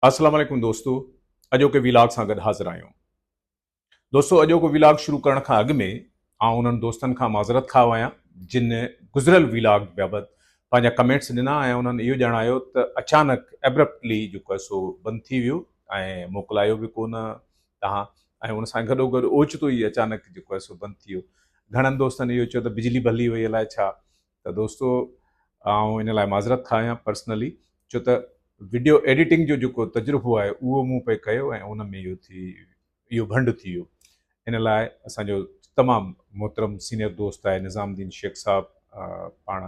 السلام عليڪم دوستو اڄوڪي ويلاگ سان گڏ حاضر آهيون دوستو اڄوڪو ويلاگ شروع ڪرڻ کان اڳ ۾ آئون انهن دوستن کان معذرت خواهه آهيان جن گذريل ويلاگ بابت پنهنجا ڪمينٽس ڏنا ۽ انهن اهو ڄاڻايو ته اچانڪ ابرپٽلي جيڪو آهي سو بند ٿي ويو ۽ موڪلايو به ڪو نه توهان ۽ ان سان گڏو گڏ اوچتو ئي اچانڪ جيڪو آهي سو بند ٿي ويو گهڻن دوستن اهو چيو ته بجلي ڀلي وئي الائي ڇا ته دوستو آئون ان لاء معذرت خواهه آهيان پرسنلي ڇو ته وڊيو ايڊيٽنگ جو جيڪو تجربو آهي اهو مون پئي ڪيو ۽ ان ۾ اهو ٿي اهو ڀنڊ ٿي ويو ان لاء اسان جو تمام محترم سينئر دوست آهي نظام الدين شيخ صاحب پاڻ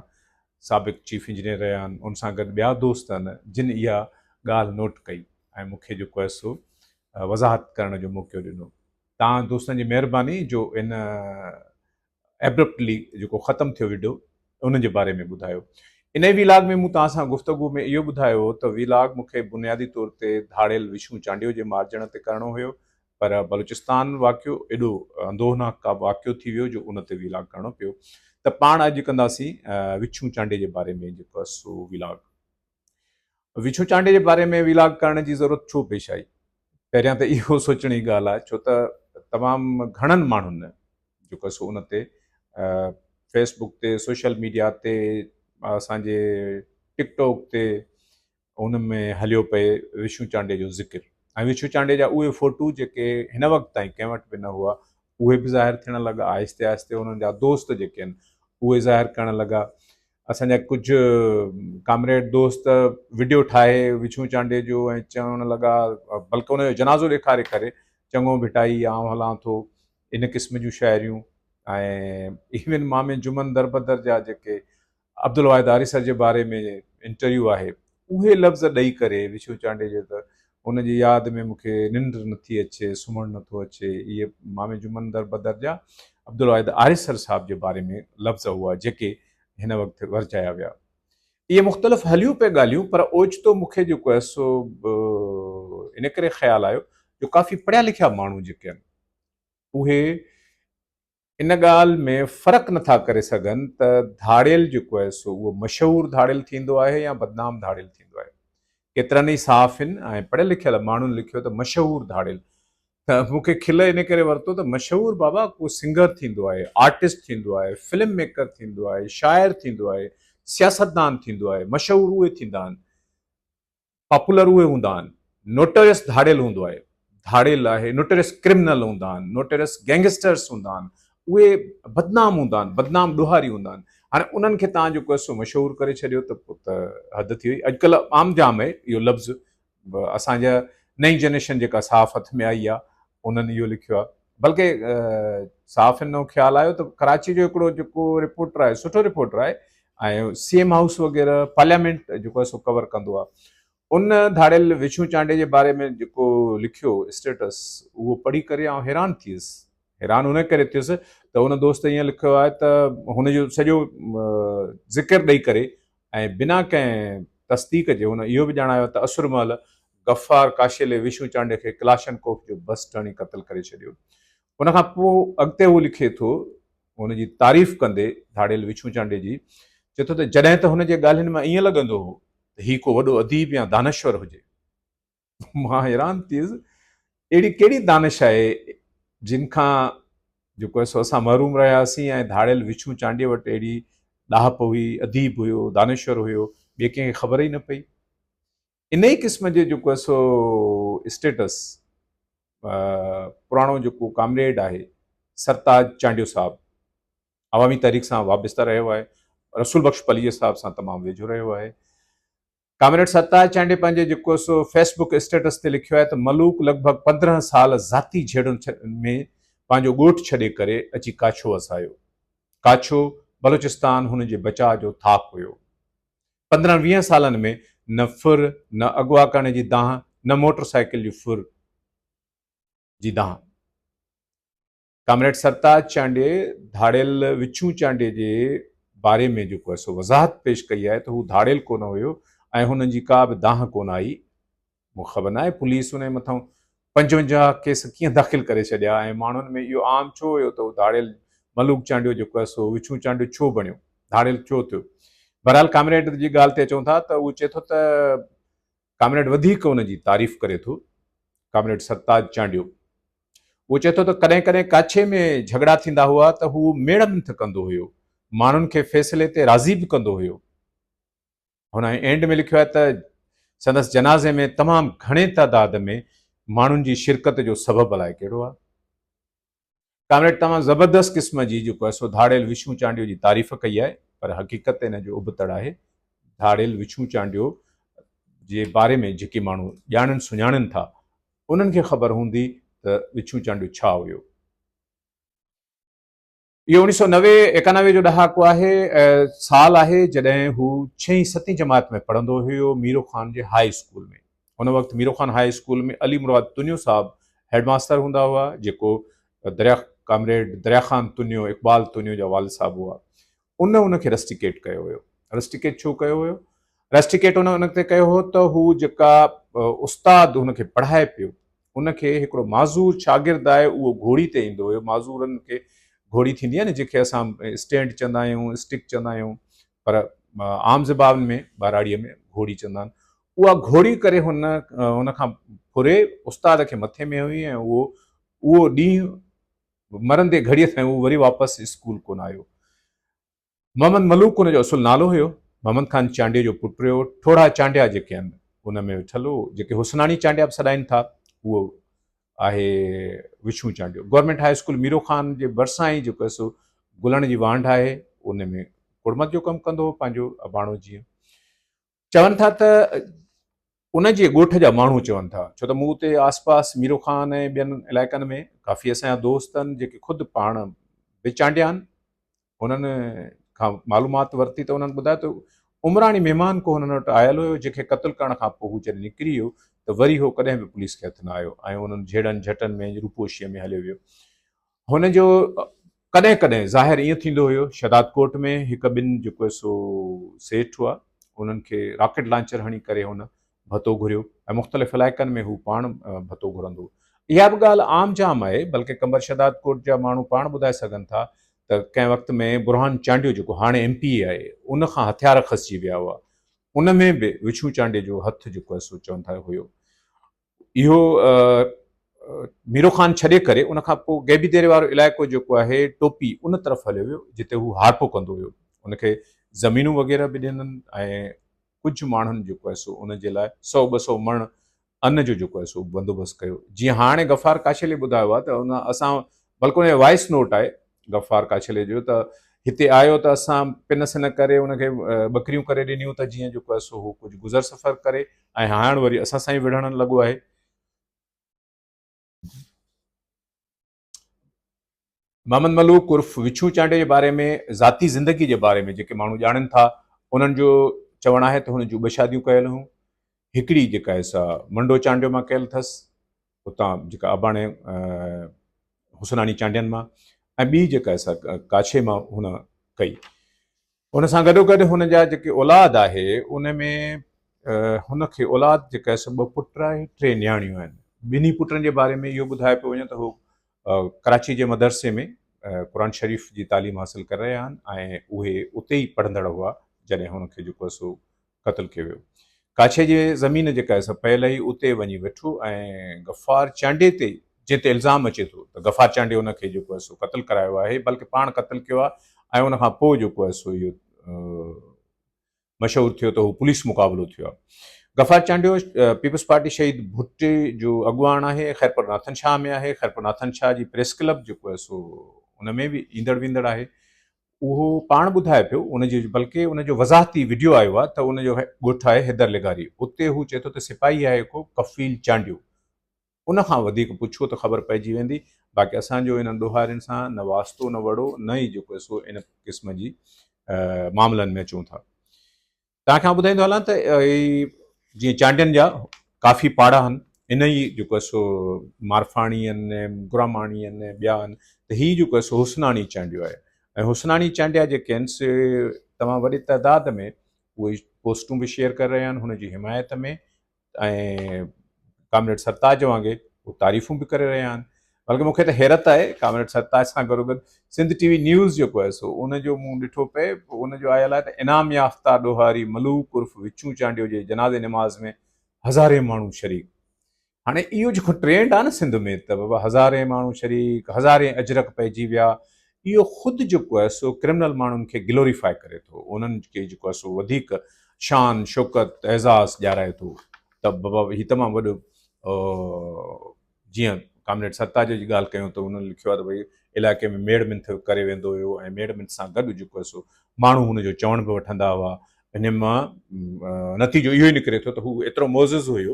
سابق چيف انجنيئر رهيا آهن ان سان گڏ ٻيا دوست آهن جن اها ڳالهه نوٽ ڪئي ۽ مون کي جيڪو آهي سو وضاحت ڪرڻ جو موقعو ڏنو تان دوستن جي مهرباني جو ان ائبرپٽلي جيڪو ختم ٿيو وڊيو ان جي باري ۾ ٻڌايو. انهي ويلاگ ۾ مون توهان سان گفتگو ۾ اهو ٻڌايو هو ته ويلاگ مون کي بنيادي طور تي ڌاڙيل وشون چانڊيو جي مارجڻ تي ڪرڻو هيو پر بلوچستان واقعو ايڏو اندوهناڪ واقعو ٿي ويو جو ان تي ويلاگ ڪرڻو پيو ته پاڻ اڄ ڪنداسين وڇون چانڊيي جي باري ۾ جيڪو سو ويلاگ. وڇون چانڊيي جي باري ۾ ويلاگ ڪرڻ جي ضرورت ڇو پيش آئي؟ پهريان ته اهو سوچڻ جي ڳالهه آهي ڇو ته تمام گهڻن ماڻهن جيڪو سو ان تي فيس بڪ تي سوشل ميڊيا تي اسان جي ٽڪ ٽاڪ تي ان ۾ هليو پئي وشو چانڊيي جو ذڪر ۽ وشو چانڊيي جا اهي فوٽو جيڪي هن وقت تائين ڪنهن وٽ به نه هئا اهي به ظاهر ٿيڻ لڳا آهستي آهستي انهن جا دوست جيڪي آهن اهي ظاهر ڪرڻ لڳا اسان جا ڪجهه ڪامريڊ دوست وڊيو ٺاهي وڇون چانڊيي جو ۽ چوڻ لڳا بلڪه ان جو جنازو ڏيکاري ڪري چڱو ڀٽائي آئون هلان ٿو ان قسم جون شاعريون ۽ ايون مامي جمن دربدر جا جيڪي عبدالواحد آريسر جي باري ۾ انٽرويو آهي اهي لفظ ڏئي ڪري وڇون چانڊيي جو ته ان جي ياد ۾ مون کي ننڊ نٿي اچي سمهڻ نٿو اچي اهي مامي جمن دربدر جا عبدالواحد آريسر صاحب جي باري ۾ لفظ هئا جيڪي هن وقت ورجايا ويا. اهي مختلف هليون پئي ڳالهيون پر اوچتو مون کي جيڪو آهي سو ان ڪري خيال آيو جو ڪافي پڙهيا لکيا ماڻهو جيڪي آهن اهي ان ڳالهه ۾ فرق نٿا ڪري سگهن ته ڌاڙيل جيڪو آهي سو اهو مشهور ڌاڙيل ٿيندو آهي يا بدنام ڌاڙيل ٿيندو آهي. ڪيترن ئي صحافين ۽ پڙهيل لکيل ماڻهن لکيو ته مشهور ڌاڙيل ته مون کي کل ان ڪري ورتو ته مشهور بابا ڪو سنگر ٿيندو آهي، آرٽسٽ ٿيندو آهي، فلم ميڪر ٿيندو آهي، شاعر ٿيندو آهي، سياستدان ٿيندو آهي، مشهور اهي ٿيندا آهن، پاپولر اهي هوندا آهن، نوٽوريس ڌاڙيل هوندو آهي، ڌاڙيل آهي، نوٽوريس ڪرمنل هوندا آهن، نوٽوريس گينگسٽرس هوندا آهن، اهي بدنام هوندا آهن، بدنام ڏوهاري هوندا آهن. هاڻي انهن کي توهان جيڪو آهي سو مشهور ڪري ڇڏيو ته پوء ته حد ٿي وئي. اڄڪلهه عام جام آهي اهو لفظ اسان جا نئين جنريشن جيڪا صحافت ۾ آئي آهي انهن اهو لکيو آهي بلڪه صحافين نو خيال آيو ته ڪراچي جو هڪڙو جيڪو رپورٽر آهي سٺو رپورٽر آهي ۽ سي ايم هائوس وغيره پارليامينٽ جيڪو آهي سو ڪور ڪندو آهي ان ڌاڙيل وڇون چانڊيي جي باري ۾ جيڪو لکيو اسٽيٽس اهو پڙهي ڪري آئون حيران ٿيس حيران ان ڪري ٿيس ته ان دوست ائين لکيو آهي ته هن جو سڄو ذڪر ڏئي ڪري ۽ بنا ڪنهن تصديق جي هن اهو به ڄاڻايو ته اسر مهل غفار ڪاشيلي وشو چانڊيي کي ڪلاشنڪوف جو بسٽ هڻي قتل ڪري ڇڏيو. ان کان پوء اڳتي هو لکي ٿو، هن جي تعريف ڪندي ڌاڙيل وشو چانڊيي جي چئي ٿو ته جڏهن ته هن جي ڳالهين مان ائين لڳندو هو ته هي ڪو وڏو اديب يا دانشور هجي. مان حيران ٿيس اهڙي ڪهڙي دانش آهي جن کان جيڪو آهي سو اسان محروم رهياسين ۽ ڌاڙيل وڇون چانڊيي وٽ اهڙي ڏاهپ هئي اديب هيو دانشور هيو ٻئي ڪنهن کي خبر ئي نه پئي انهي قسم جي جيڪو آهي سو اسٽيٽس پراڻو جيڪو ڪامريڊ آهي سرتاج چانڊيو صاحب عوامي تحريڪ سان وابسته رهيو آهي رسول بخش پليجي صاحب سان تمام ويجهو رهيو آهي ڪامريڊ سرتاج چانڊيي پنهنجي جيڪو سو فيس بڪ اسٽيٽس تي لکيو آهي ته ملوڪ لڳ ڀڳ 15 سال ذاتي جهيڙن ۾ پنهنجو ڳوٺ ڇڏي ڪري اچي ڪاڇو وسايو. ڪاڇو بلوچستان هن جي بچاء جو ٿاڪ هيو. 15 ويهن سالن ۾ نه ڦر، نه اغوا ڪرڻ جي دانهن، نه موٽر سائيڪل جي ڦر جي دانهن. ڪامريڊ سرتاج چانڊيي ڌاڙيل وڇون چانڊيي جي باري ۾ جيڪو آهي سو وضاحت پيش ڪئي آهي ته هو ڌاڙيل ڪونه هيو ۽ هن جي ڪا به دانهن ڪونه آئي. مون کي خبر ناهي پوليس ان جي مٿان 55 ڪيس ڪيئن داخل ڪري ڇڏيا ۽ ماڻهن ۾ اهو عام ڇو هيو ته هو ڌاڙيل ملوڪ چانڊيو جيڪو آهي سو وڇون چانڊيو ڇو بڻيو، ڌاڙيل ڇو ٿيو. بهرحال ڪامريڊ جي ڳالهه تي اچون ٿا ته هو چئي ٿو ته. ڪامريڊ وڌيڪ ان جي تعريف ڪري ٿو. ڪامريڊ سرتاج چانڊيو اهو چئي ٿو ته ڪڏهن ڪڏهن ڪاڇي ۾ جهڳڙا ٿيندا هئا ته هو ميڙ منٿ ڪندو هيو، ماڻهن کي فيصلي تي راضي به ڪندو هيو. هن اينڊ ۾ لکيو آهي ته سندس جنازي ۾ تمام گهڻي تعداد ۾ ماڻهن جي شرڪت جو سبب الائي ڪهڙو آهي. ڪامريڊ تمام زبردست قسم جي جيڪو آهي سو ڌاڙيل وشنو چانڊيو جي تعريف ڪئي آهي پر حقيقت ان جو ابتڙ آهي. ڌاڙيل وشنو چانڊيو جي باري ۾ جيڪي ماڻهو ڄاڻن سڃاڻن ٿا انهن کي خبر هوندي ته وشنو چانڊيو ڇا هيو. اهو اوڻيهه سو نوي ايڪانوي جو ڏهاڪو آهي سال آهي جڏهن هو ڇهين ستين جماعت ۾ پڙهندو هيو ميرو خان جي هاء اسڪول ۾. ان وقت ميرو خان هاء اسڪول ۾ علي مراد تنيو صاحب هيڊ ماستر هوندا هئا جيڪو دريا ڪامريڊ دريا خان تنيو اقبال تنيو جا والد صاحب هئا ان ان کي رسٽيڪيٽ ڪيو ويو رسٽيڪيٽ ڇو ڪيو ويو رسٽيڪيٽ ان ان تي ڪيو هو ته هو جيڪا استاد هن کي پڙهائي پيو ان کي هڪڙو معذور شاگرد آهي اهو گهوڙي تي ايندو هيو معذورن کي گهوڙي ٿيندي آهي نه جنهن کي اسان اسٽينڊ چوندا آهيون اسٽڪ چوندا آهيون پر عام زبان ۾ ٻهراڙيء ۾ گهوڙي چوندا آهن اها گهوڙي ڪري هن هن کان ڦري استاد کي مٿي ۾ هئي ۽ اهو اهو ڏينهن مرندي گهڙيء تائين اهو وري واپس اسڪول ڪونه آيو. محمد ملوڪ ان جو اصل نالو هيو. محمد خان چانڊيي جو پٽ هيو. ٺوڙها چانڊيا جيڪي آهن ان ۾ ويٺل هو، جيڪي حسناڻي چانڊيا به سڏائين ٿا، اهو آهي Vishnu Chandio. Government high school Miro Khan جي ڀرسان ئي جيڪو آهي سو گلڻ جي وانڍ آهي، ان ۾ ڪڙمت جو ڪم ڪندو هو پنهنجو اباڻو جيئن. چون ٿا ته ان جي ڳوٺ جا ماڻهو چون ٿا ڇو ته مون اتي آس پاس ميرو خان ۽ ٻين علائقن ۾ ڪافي اسان جا دوست آهن جيڪي خود پاڻ به چانڊيا آهن انهن کان معلومات ورتي ته انهن ٻڌايو ته عمراڻي مهمان ڪو هنن وٽ آيل هيو جنهن کي قتل ڪرڻ کان پوء هو جڏهن نڪري ويو ته وري هو ڪڏهن به پوليس کي هٿ نه آيو ۽ انهن جهيڙن جهٽن ۾ روپوشيء ۾ هليو ويو هن جو ڪڏهن ڪڏهن ظاهر ائين ٿيندو هيو، شهدادڪوٽ ۾ هڪ ٻن جيڪو سو سيٺ هئا، انهن کي راڪيٽ لانچر هڻي ڪري هن ڀتو گهريو ۽ مختلف علائقن ۾ هو پاڻ ڀتو گهرندو هو. اها به ڳالهه عام جام آهي، بلڪه قمبر شهدادڪوٽ جا ماڻهو پاڻ ٻڌائي سگهن ٿا ته ڪنهن وقت ۾ برهان چانڊيو جيڪو هاڻي ايم پي اي آهي، ان کان هٿيار کسجي ويا هئا، ان ۾ به وڇون چانڊيي جو هٿ جيڪو آهي سو چون ٿا هيو. اهو ميرو خان ڇڏي ڪري ان کان پوء غيبي ديري وارو علائقو جيڪو آهي ٽوپي ان طرف هليو ويو جتي هو هارپو ڪندو هيو ان کي زمينون وغيره به ڏنن ۽ ڪجهه ماڻهن جيڪو آهي سو ان جي لاء سو ٻه سو مڻ ان جو جيڪو آهي سو بندوبست ڪيو جيئن هاڻي غفار ڪاشيلي ٻڌايو آهي ته ان اسان بلڪه ان جو وائس نوٽ آهي غفار ڪاشيلي جو ته هتي آيو ته اسان پن سن ڪري ان کي ٻڪريون ڪري ڏنيون ته جيئن جيڪو آهي سو هو ڪجهه گذر سفر ڪري ۽ هاڻ وري اسان سان ئي وڙهڻ لڳو آهي. محمد ملوڪ عرف وڇون چانڊيو جي باري ۾ ذاتي زندگي جي باري ۾ جيڪي ماڻهو ڄاڻن ٿا انهن جو چوڻ آهي ته هن جون ٻه شاديون ڪيل هيون هڪڙي جيڪا آهي سا منڊو چانڊيو مان ڪيل اٿس اتان جيڪا اباڻي حسناڻي چانڊين مان ۽ ٻي جيڪا آهي سا ڪاڇي مان هن ڪئي ان سان گڏوگڏ هن جا جيڪي اولاد آهي ان ۾ هن کي اولاد جيڪا آهي سو ٻه پٽ آهي ٽي نياڻيون آهن ٻنهي پٽن جي باري ۾ اهو ٻڌايو پيو وڃي ته هو ڪراچي جي مدرسي ۾ قرآن شريف جي تعليم حاصل ڪري رهيا آهن ۽ اهي اتي ئي پڙهندڙ هئا جڏهن هن کي جيڪو آهي سو قتل ڪيو ويو. ڪاڇي جي زمين جيڪا سا پيل هئي اتي وڃي ويٺو ۽ غفار چانڊيي تي جنهن تي الزام اچي ٿو ته غفار چانڊيي ان کي جيڪو آهي سو قتل ڪرايو آهي بلڪه پاڻ قتل ڪيو آهي ۽ ان کان پوء جيڪو آهي سو اهو مشهور ٿيو ته هو پوليس مقابلو ٿيو آهي. غفار چانڊيو پيپلز پارٽي شهيد ڀٽي جو اڳواڻ آهي خيرپور ناٿن شاهه ۾ آهي خيرپور ناٿن شاهه جي پريس ڪلب جيڪو آهي سو ان ۾ به ايندڙ ويندڙ آهي اهو پاڻ ٻڌائي پيو ان جي بلڪه ان جو وضاحتي وڊيو آيو آهي ته ان جو ڳوٺ آهي حيدر لغاري اتي هو چئي ٿو ته سپاهي آهي ڪو ڪفيل چانڊيو ان کان وڌيڪ پڇو ته خبر پئجي ويندي باقي اسان جو انهن ڏوهارين سان نه واسطو نه وڙو نه ئي جيڪو سو ان قسم جي معاملن ۾ اچون ٿا. توهان کي آئون ٻڌائيندو هلان ته جيئن چانڊين جا ڪافي پاڙا آهن ان ئي جيڪو آهي سو مارفاڻي آهن گراماڻي آهن ٻيا آهن ته هي جيڪو آهي سو حسناڻي چانڊيو آهي ۽ حسناڻي چانڊيا جيڪي آهن سي تمام وڏي تعداد ۾ اهي پوسٽون به شيئر ڪري رهيا آهن هن جي حمايت ۾ ۽ ڪامريڊ سرتاج وانگي هو تعريفون به ڪري رهيا آهن بلڪه مون کي ته حيرت آهي ڪامريڊ سرتاج سان گڏوگڏ سنڌ ٽي وي نيوز جيڪو آهي سو ان جو مون ڏٺو پئي ان جو آيل آهي ته انعام يافته ڏوهاري ملوڪ عرف وچون چانڊيو جي جنازي نماز ۾ هزارين ماڻهو شريڪ. هاڻي اهو جيڪو ٽرينڊ آهي نه سنڌ ۾ ته بابا هزارين ماڻهو شريڪ، هزارين اجرڪ پئجي ويا، اهو خود جيڪو آهي سو ڪرمنل ماڻهن کي گلوريفائي ڪري ٿو، انهن کي جيڪو آهي سو وڌيڪ شان، شوڪت، اعزاز ڏيارائي ٿو ته بابا هي تمام وڏو جيئن ڪامريڊ سرتاج جي ڳالهه ڪيون ته انهن لکيو آهي ته ڀئي علائقي ۾ ميڙ منٿ ڪري ويندو هيو ۽ ميڙ منٿ سان گڏ جيڪو آهي سو ماڻهو هن جو چوڻ به وٺندا هئا. ان مان نتيجو اهو ئي نڪري ٿو ته هو ايترو معزز هيو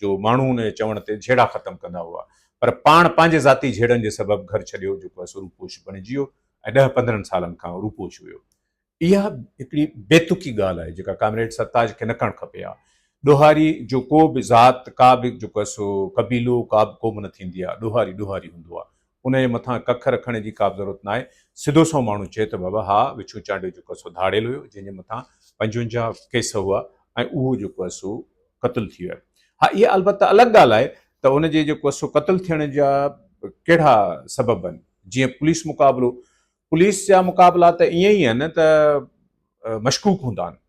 جو ماڻهو هن جي چوڻ تي جهيڙا ختم ڪندا هئا پر پاڻ پنهنجي ذاتي جهيڙن جي سبب گهر ڇڏيو جيڪو آهي سو روپوش بڻجي ويو ۽ ڏهه 15 سالن کان روپوش هيو. اها هڪڙي بي تڪي ڳالهه آهي جيڪا ڪامريڊ سرتاج کي نه ڪرڻ کپي ها. ڏوهاري جو ڪو به ذات، ڪا به جيڪو آهي سو قبيلو، ڪا به قوم نه ٿيندي آهي. ڏوهاري ڏوهاري هوندو آهي. ان جي مٿان ڪک رکڻ جي ڪا به ضرورت ناهي. سڌو سنئون ماڻهو چئي ته بابا ها وڇون چانڊيو جيڪو آهي سو ڌاڙيل هيو جنهن جي مٿان 55 ڪيس هئا ۽ اهو جيڪو آهي سو قتل ٿي ويو آهي. ها اها البته الڳ ڳالهه آهي ته ان جي جيڪو آهي سو قتل ٿيڻ جا ڪهڙا سبب آهن. جيئن پوليس مقابلو پوليس جا مقابلا ته ائين ئي آهن ته مشڪوڪ هوندا آهن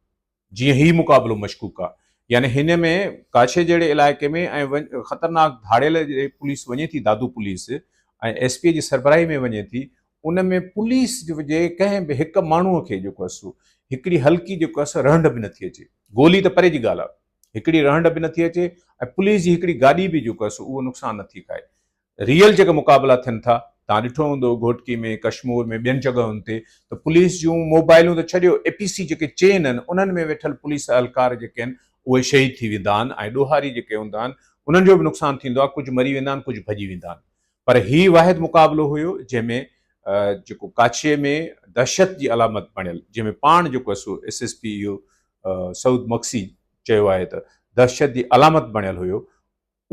جيئن هي مقابلو مشڪوڪ آهي يعني هن ۾ ڪاڇي جهڙي علائقي ۾ ۽ خطرناڪ ڌاڙيل جي پوليس وڃي ٿي دادو پوليس ۽ ايس پي جي سربراهي ۾ وڃي ٿي ان ۾ پوليس جي ڪنهن به هڪ ماڻهوء کي جيڪو آهي سو هڪڙي هلڪي جيڪو آهي سو رهنڊ به نٿي اچي گولي ته پري جي ڳالهه آهي هڪڙي رهنڊ به نٿي اچي ۽ پوليس جي هڪڙي گاڏي به جيڪو آهي سو اهو نقصان نٿي کائي ريئل جيڪي مقابلا ٿين ٿا توهان ڏٺو هوندو گهوٽڪي ۾ ڪشمور ۾ ٻين جڳهن تي ته پوليس جون موبائلون ته ڇڏيو اي پي سي جيڪي چين آهن انهن ۾ ويٺل پوليس اهلڪار جيڪي آهن اهي شهيد ٿي ويندا آهن ۽ ڏوهاري جيڪي هوندا آهن انهن جو به نقصان ٿيندو آهي ڪجهه مري ويندا آهن ڪجهه ڀڄي ويندا آهن پر هي واحد مقابلو هيو جنهن ۾ جيڪو ڪاڇي ۾ دهشت جي علامت بڻيل جنهن ۾ پاڻ جيڪو سو ايس ايس پي اهو سعود مگسي چيو آهي ته دهشت جي علامت بڻيل هيو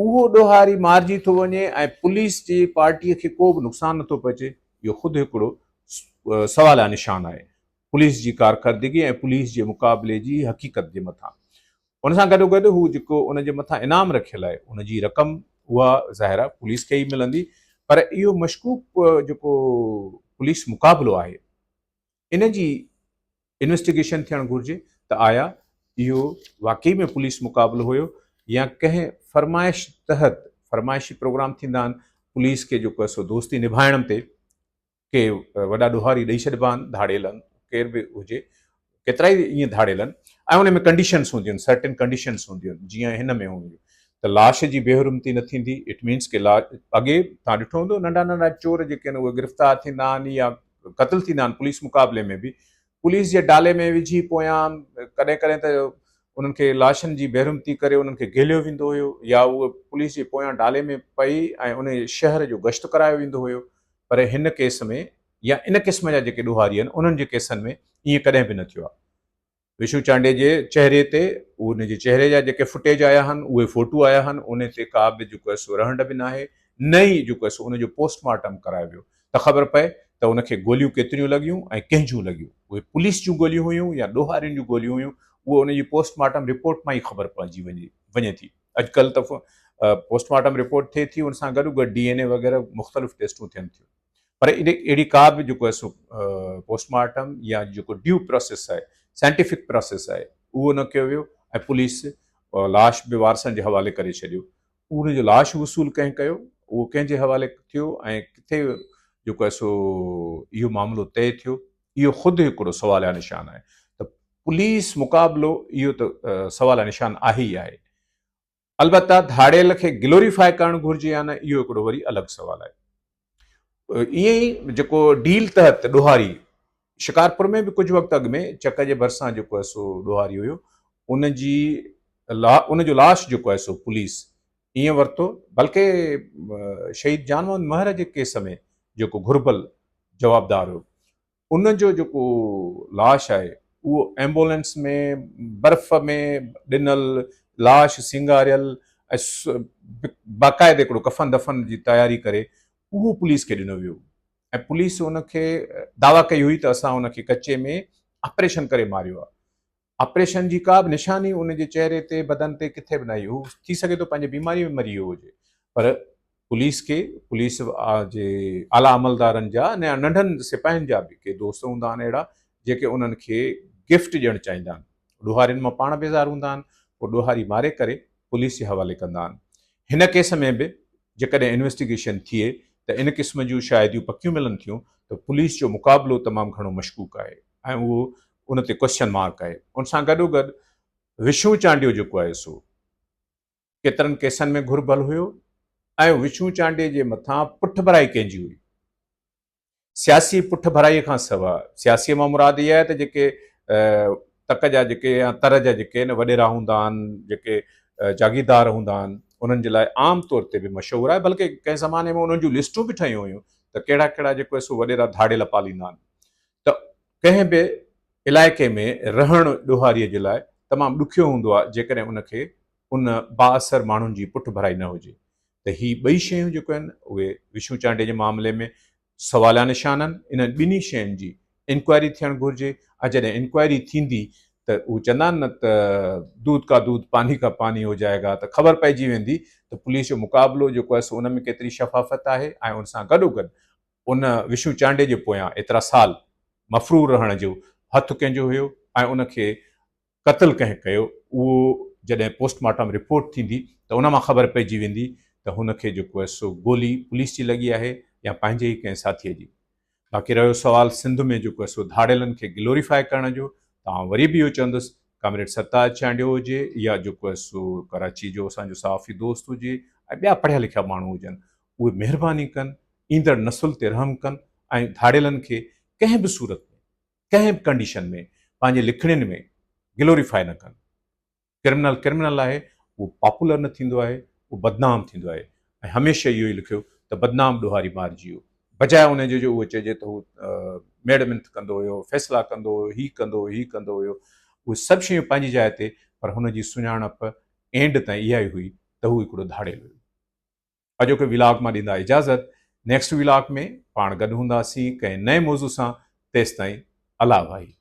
اهو ڏوهاري مارجي ٿو وڃي ۽ پوليس جي پارٽيء کي ڪو به نقصان نٿو پهچي، اهو خود هڪڙو سواليا نشان آهي پوليس جي ڪارڪردگي ۽ پوليس جي مقابلي جي حقيقت جي مٿان. ان سان گڏوگڏ هو جيڪو ان جي مٿان انعام رکيل آهي ان جي رقم اها ظاهر آهي پوليس کي ئي ملندي پر اهو مشڪوڪ جيڪو پوليس مقابلو آهي ان جي انويسٽيگيشن ٿيڻ گهرجي ته آيا اهو واقعي ۾ پوليس مقابلو هيو يا ڪنهن فرمائش تحت فرمائشي پروگرام ٿيندا آهن پوليس کي جيڪو آهي سو دوستي نڀائڻ تي ڪي وڏا ڏوهاري ڏئي ڇڏبا آهن ڌاڙيل آهن ڪير به هجي ڪيترائي ائين ڌاڙيل آهن ۽ ان ۾ ڪنڊيشنس هونديون آهن سرٽن ڪنڊيشنس هونديون آهن جيئن هن ۾ هونديون ته لاش جي بيحرمتي نه ٿيندي it means ڪي لاش اڳي تان ڏٺو هوندو ننڍا ننڍا چور جيڪي آهن اهي گرفتار ٿيندا آهن يا قتل ٿيندا آهن پوليس مقابلي ۾ به پوليس جي ڊالي ۾ وجهي پويان ڪڏهن ڪڏهن ته انهن کي لاشن جي بيحرمتي ڪري انهن کي گهليو ويندو هيو يا اهي پوليس جي پويان ڊالي ۾ پئي ۽ ان شهر جو گشت ڪرايو ويندو هيو پر هن ڪيس ۾ يا ان قسم جا جيڪي ڏوهاري آهن انهن جي ڪيسن ۾ ائين ڪڏهن به نه ٿيو آهي. وشو چانڊيي جي چهري تي ان جي چهري جا جيڪي فوٽيج آيا آهن اهي فوٽو آيا آهن ان تي ڪا به جيڪو آهي سو رهنڊ به ناهي نه ئي جيڪو آهي سو ان جو پوسٽ مارٽم ڪرايو ويو ته خبر پئي ته ان کي گوليون ڪيتريون لڳيون ۽ ڪنهن جون لڳيون اهي پوليس جون گوليون هيون يا ڏوهارين جون گوليون هيون اهو ان جي پوسٽ مارٽم رپورٽ مان ئي خبر پئجي وڃي ٿي اڄڪلهه ته پوسٽ مارٽم رپورٽ ٿئي ٿي ان سان گڏ گڏ ڊي اين اي وغيره مختلف ٽيسٽون ٿين ٿيون پر اهڙي ڪا به جيڪو آهي سو پوسٽ مارٽم يا جيڪو ڊيو پراسيس آهي سائنٽيفڪ پراسيس آهي اهو نه ڪيو ويو ۽ پوليس لاش به وارثن جي حوالي ڪري ڇڏيو ان جو لاش وصول ڪنهن ڪيو اهو ڪنهن جي حوالي ٿيو ۽ ڪٿي جيڪو آهي سو اهو معاملو طئي ٿيو اهو خود هڪڙو سواليا نشان آهي ته پوليس مقابلو اهو ته سواليا نشان آهي ئي آهي البته ڌاڙيل کي گلوريفاء ڪرڻ گهرجي يا نه اهو هڪڙو وري الڳ سوال آهي. ائين ئي جيڪو ڊيل تحت ڏوهاري شڪارپور ۾ به ڪجهه وقت اڳ ۾ چڪ جي ڀرسان جيڪو آهي سو ڏوهاري هيو ان جي ان جو لاش جيڪو آهي سو پوليس ائين ورتو بلڪه شهيد جان محمد مهر جي ڪيس ۾ جيڪو گهربل جوابدار هيو ان جو جيڪو لاش آهي اهو ايمبولينس ۾ برف ۾ ڏنل لاش سينگاريل ۽ باقاعده هڪڙو ڪفن دفن جي تياري ڪري اهو پوليس کي ڏنو ويو ۽ پوليس ان کي دعويٰ ڪئي هئي ته اسان ان کي ڪچي ۾ آپريشن ڪري ماريو آهي. آپريشن جي ڪا به نشاني ان جي چهري تي بدن تي ڪٿي به نه آئي. هو ٿي سگهي ٿو پنهنجي بيماري ۾ مري ويو هجي پر پوليس کي پوليس جي اعليٰ عملدارن جا يا ننڍن سپاهين جا به ڪي دوست هوندا آهن اهڙا جيڪي انهن کي گفٽ ڏيڻ چاهيندا آهن. ڏوهارين مان پاڻ بيزار هوندا آهن پوء ڏوهاري ماري ڪري پوليس جي حوالي ڪندا آهن. هن ڪيس ۾ به جيڪڏهن انويسٽيگيشن ٿئي ته ان قسم جون شاهديون پڪيون ملن ٿيون ته پوليس جو مقابلو تمام گهڻو مشڪوڪ آهي ۽ اهو ان تي ڪوئسچن مارڪ آهي. ان سان گڏوگڏ وشو چانڊيو جيڪو آهي سو ڪيترن ڪيسن ۾ گهربل هيو ۽ وشو چانڊيي جي مٿان پٺڀرائي ڪنهن جي هئي؟ سياسي پٺڀرائيء کان سواء، سياسيء مان مراد اها آهي ته جيڪي تڪ جا جيڪي يا تر جا جيڪي وڏيرا هوندا آهن، جيڪي جاگيردار هوندا آهن، انهن جي لاء عام طور تي به مشهور آهي، بلڪه ڪنهن زماني ۾ انهن جون لسٽون به ٺهيون هيون ته ڪهڙا ڪهڙا جيڪو آهي سو وڏيرا ڌاڙيل پاليندا آهن ته ڪنهن به علائقي ۾ رهڻ ڏوهاريء جي لاء تمام ڏکيو هوندو آهي جيڪڏهن ان کي ان بااثر ماڻهن جي پٺڀرائي نه هجي ته هي ٻئي شيون جيڪو آهن اهي وشو چانڊيي جي معاملي ۾ سواليا نشان آهن انهن ٻنهي شين جي انڪوائري ٿيڻ گهرجي ۽ جڏهن انڪوائري ٿيندي ته هو چوندا آهن نه ته دودھ کا دودھ پاني کا پاني هو جائي گا ته خبر پئجي ويندي ته پوليس جو مقابلو جيڪو آهي سو ان ۾ ڪيتري شفافيت آهي ۽ ان سان گڏوگڏ ان وشو چانڊيي جي پويان ايترا سال مفرور رهڻ جو هٿ ڪنهن جو هيو ۽ ان کي قتل ڪنهن ڪيو اهو جڏهن پوسٽ مارٽم رپورٽ ٿيندي ته ان مان خبر پئجي ويندي ته هن کي جيڪو آهي سو گولي پوليس جي لڳي آهي يا پنهنجي ئي ڪنهن ساٿيء جي. باقي رهيو سوال سنڌ ۾ جيڪو آهي سو ڌاڙيلن کي گلوريفائي ڪرڻ جو ته آئون وري به اهو چوندس ڪامريڊ سرتاج چانڊيو هجي يا جيڪو آهي سو ڪراچي جو اسان جو صحافي دوست هجي ۽ ٻيا پڙهيا لکيا ماڻهو هجن اهي مهرباني ڪن ايندڙ نسل تي رحم ڪن ۽ ڌاڙيلن کي ڪنهن به صورت ۾ ڪنهن به ڪنڊيشن ۾ پنهنجي لکڻين ۾ گلوريفائي نه ڪن. ڪرمنل ڪرمنل آهي، اهو پاپولر نه ٿيندو آهي، اهو بدنام ٿيندو آهي ۽ هميشه اهو ئي لکيو ته بدنام ڏوهاري مارجي ويو. بجاء ان جي جو اهو چئجي ته هو ميڙ منٿ ڪندو هيو، فيصلا ڪندو هيو، هي ڪندو هيو، هي ڪندو هيو. اهي سڀ شيون پنهنجي جاء تي پر هن جي سڃاڻپ اينڊ تائين اها ئي هئي ته هو هڪڙو ڌاڙيل هيو. اڄوڪي ولاگ مان ڏيندا اجازت نيڪسٽ ولاگ ۾ پاڻ گڏ هونداسين ڪنهن نئين موضوع سان تيستائين الله واهي.